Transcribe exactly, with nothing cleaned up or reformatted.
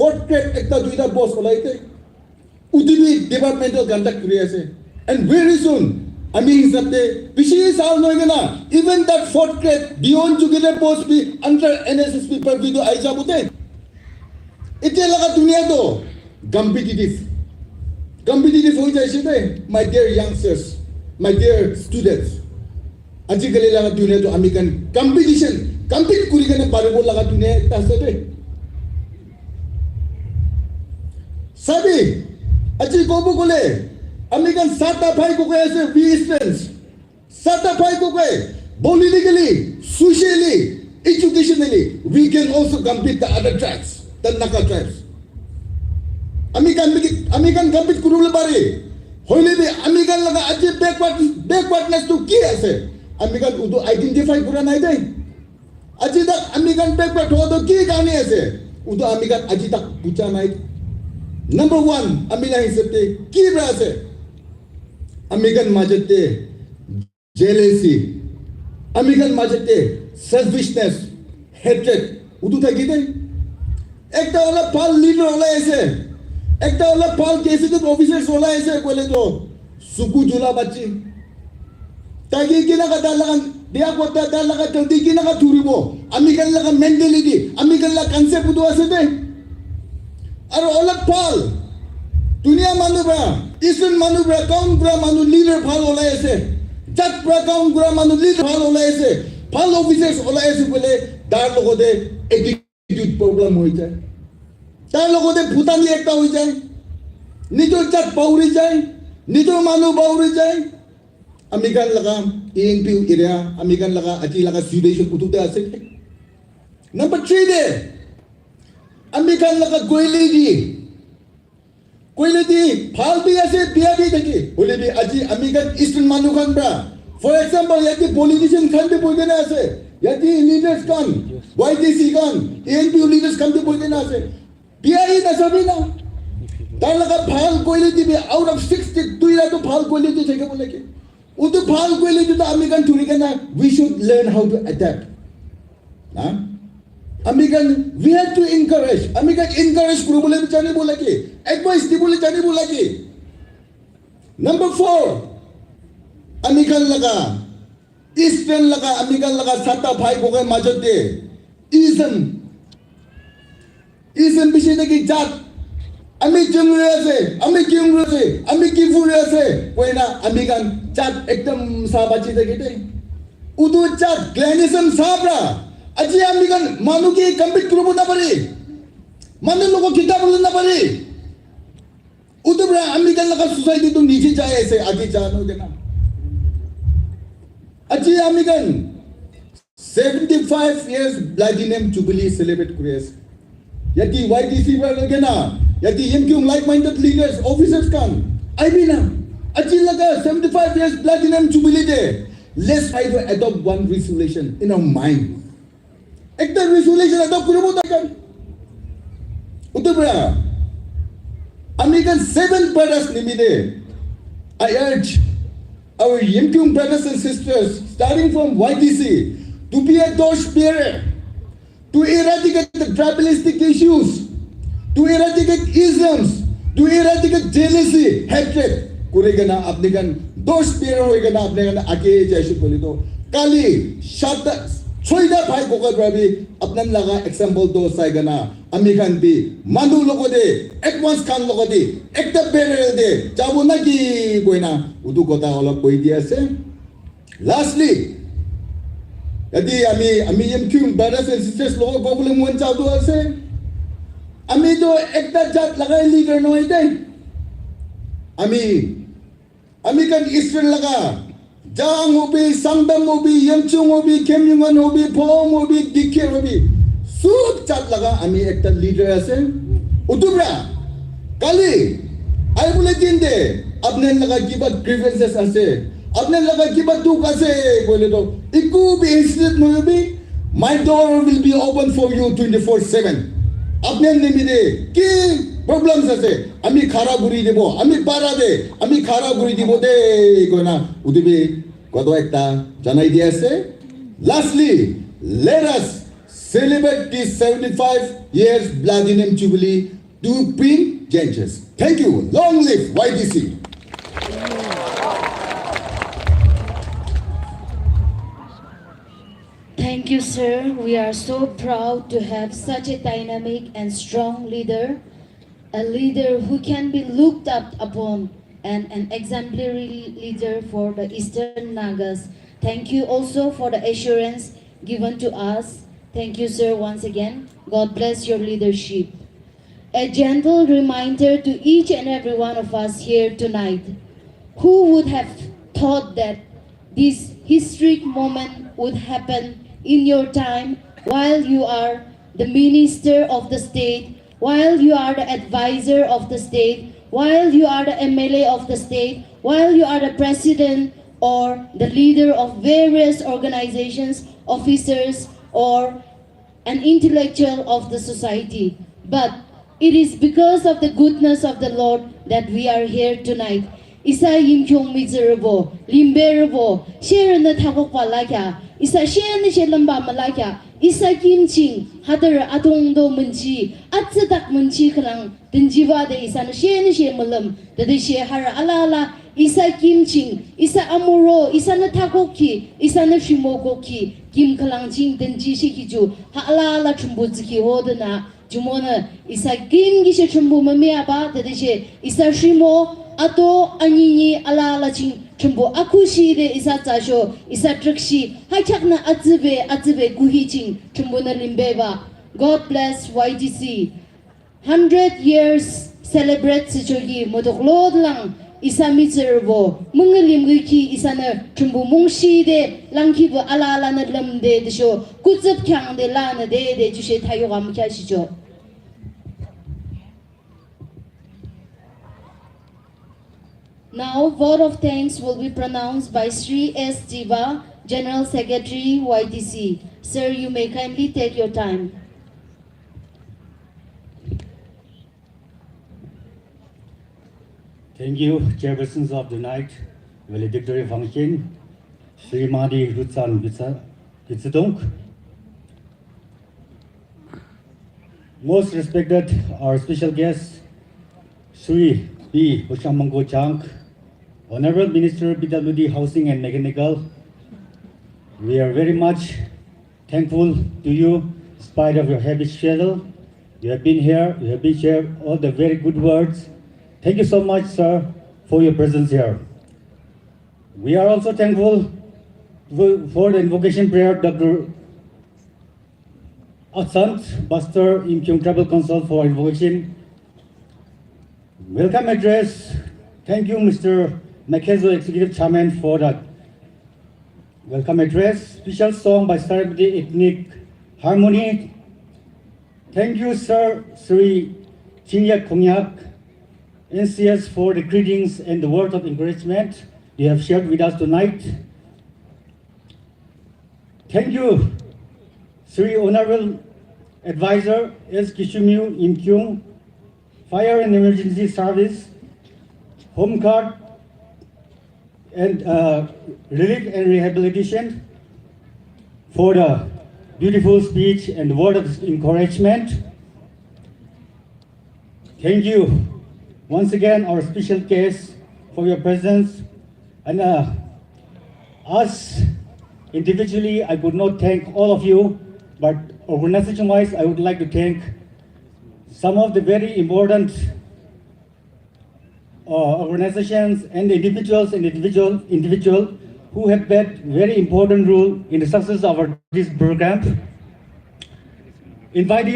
fourth grade ekta duita post olai de. Uti bi departmental conduct kuri ase. And very soon, ami hisab te bishi sal noi kena, even that fourth grade beyond juki na post bi under N S S B purview to ahi jabo de. Etia laga dunia to competitive. Competitive hoi jaise de, my dear youngsters, my dear students. Ajikali laga dunia to ami khan competition, compete kuri kena paribo laga dunia ekta ase de. Sabi, aji kobo kole, ami khan sata bhai kokai ase, we Easterns. Sata bhai kokai, politically, socially, educationally, we can also compete the other tribes, the Naga tribes. Ami khan, ami khan compete kuribole pare. Hoile bi ami khan laga aji backward, backwardness to ki ase? Ami khan utu identify kura nai de. Aji tak ami khan backward howa to ki karne ase? Utu ami khan aji tak buja nai. Number one, ami la hisab te ki pra ase? Ami khan majot te jealousy, ami khan majot te selfishness, hatred, utu thaki de. Ekta olop bhal leader olai ase, ekta olop bhal gazetted officers olai ase koile to suku jula bachi. Taki kina ka dalagan dia kota dalaga jaldi kina ka thuribo. Ami khan laga mentality, ami khan laga concept utu ase de. Aru olop bhal dunia manu pra, Eastern manu pra, gaon pra manu leader bhal olai ase. Jat pra gaon pra manu leader bhal olai ase. Bhal officers olai ase koile, dar logote attitude problem hoi jai. Dar logote bhutani ekta hoi jai. Nijor jat pauri jai. Nijor manu pauri jai. Ami khan laga E N P O area, ami khan laga aji laga situation utu te ase. Number three de, ami khan laga quality. Koile bi bhal bi ase, biya bi thake. Hoile bi aji ami khan Eastern manu khan pra, for example, yate politician khan bi bohi kena ase, yate leaders khan, Y T C khan, A N P O leaders khan bi bohi kena ase. Biya hi nasabi na. Tar laga bhal quality bi out of sixty, duita to bhal quality thake bo lage. Utu bhal koile etu to ami khan thuri kena, we should learn how to adapt. Ha? Ami khan, we have to encourage. Ami khan encourage kuribole janibo lage. Advice dibole janibo lage. Number four, ami khan laga, Eastern laga, ami khan laga sata bhai kokai majot te ism, ism bishi thaki jat. Ami Jungri ase, ami Kiungri ase, ami Kifuri ase. Koina ami khan jat ekdam sa bachi thaki de. Utu jat clanism sa pra. Aji ami khan manu ke compete kuribo na pare. Manu logo kitab bole na pare. Utu pra ami khan laga society tu niche jai ase, age ja no kena. Aji ami khan seventy-five years Platinum Jubilee celebrate kuri ase. Yati Y T C pra loi kena, yati Yimkhiung like-minded leaders, officers khan, I mean, aji laga seventy-five years Platinum Jubilee te, let's try to adopt one resolution in our mind. Ekta resolution adopt kuribo tai khan. Utu pra, ami khan seven brothers nimite, I urge our Yimkhiung brothers and sisters, starting from Y T C, to be a torch bearer, to eradicate the tribalistic issues, to eradicate isms, to eradicate jealousy, hatred. Kuri kena apni khan torch bearer hoi kena apni khan age jaise koile to, kali sat, choita bhai kokai pra bi apni laga example to sai kena ami khan bi manu logote, advance khan logote, ekta parallel te jabo na ki koina utu kotha olop koi di ase. Lastly, yati ami, ami Yimkhiung brothers and sisters logo go bole mon chahtu ase. Ami to ekta jat lagai leader nohoi de. Ami, ami khan Eastern laga, Jang hobi, Sangtam hobi, Yimkhiung hobi, Khemyungan hobi, Phom hobi, Dikher hobi. Sob jat laga ami ekta leader ase. Utu pra, kali, ahi bole din te, apni laga kiba grievances ase, apni laga kiba dukh ase, koile to, eku bi hesitate nohobi, my door will be open for you twenty-four seven. Apni nimite ki problems ase, ami khara kuri dibo, ami para de, ami khara kuri dibo de, koina, utu bi koto ekta janai di ase. Lastly, let us celebrate this seventy-five years Platinum Jubilee to bring changes. Thank you. Long live Y T C. Thank you, sir. We are so proud to have such a dynamic and strong leader, a leader who can be looked up upon and an exemplary leader for the Eastern Nagas. Thank you also for the assurance given to us. Thank you, sir, once again. God bless your leadership. A gentle reminder to each and every one of us here tonight. Who would have thought that this historic moment would happen in your time while you are the minister of the state, while you are the advisor of the state, while you are the M L A of the state, while you are the president or the leader of various organizations, officers, or an intellectual of the society. But it is because of the goodness of the Lord that we are here tonight. Isa yimkyung mizerbo, limberbo, sher na thakok palakya, isa sher na she lamba malakya, isa kimching, hadar atong do munchi, atsadak munchi kalang, tenjiva de isa na she na she malam, tadi she har ala ala, isa kimching, isa amuro, isa na thakoki, isa na shimokoki, kim kalangching tenji shi kiju, ha ala ala chumbu ziki hodana, jumona, isa kim gishe chumbu mami aba, tadi she, isa shimo, ato, anyini, ala ala ching, chumbu akushi de, isa tasho, isa trikshi, hachakna atsube, atsube kuhi ching, chumbu na limbeba. God bless Y T C. Hundred years celebrate sichogi modok lod lang isa mi tserbo mungi limgi ki isa na chumbu mungshi de langki bu ala ala na lam de de sho kutsap kyang de la na de de jushe thayo gam kya shicho. Now, vote of thanks will be pronounced by Sri S Jiva, General Secretary Y T C. Sir, you may kindly take your time. Thank you, chairpersons of the night, valedictory function, Srimati Rutsan Bitsa- Bitsidong. Most respected, our special guest, Sri P. Hoshamango Chang, Honorable Minister P W D Housing and Mechanical, we are very much thankful to you, in spite of your heavy schedule. You have been here, you have been shared all the very good words. Thank you so much, sir, for your presence here. We are also thankful for the invocation prayer, Doctor Asant, Pastor in Kyung Tribal Council for invocation. Welcome address. Thank you, Mister Makezo, Executive Chairman, for that welcome address. Special song by Sarabdi Ethnic Harmony. Thank you, Sir Sri Chingya Kongyak, N C S, for the greetings and the word of encouragement you have shared with us tonight. Thank you, Sri Honorable Advisor S. Kishumyu Imkyung, Fire and Emergency Service, Home Guard, and uh, Relief and Rehabilitation, for the beautiful speech and word of encouragement. Thank you once again, our special guests, for your presence. And uh, us individually, I could not thank all of you, but organization wise, I would like to thank some of the very important uh, organizations and individuals and individual individual who have played very important role in the success of our, this program. Invitees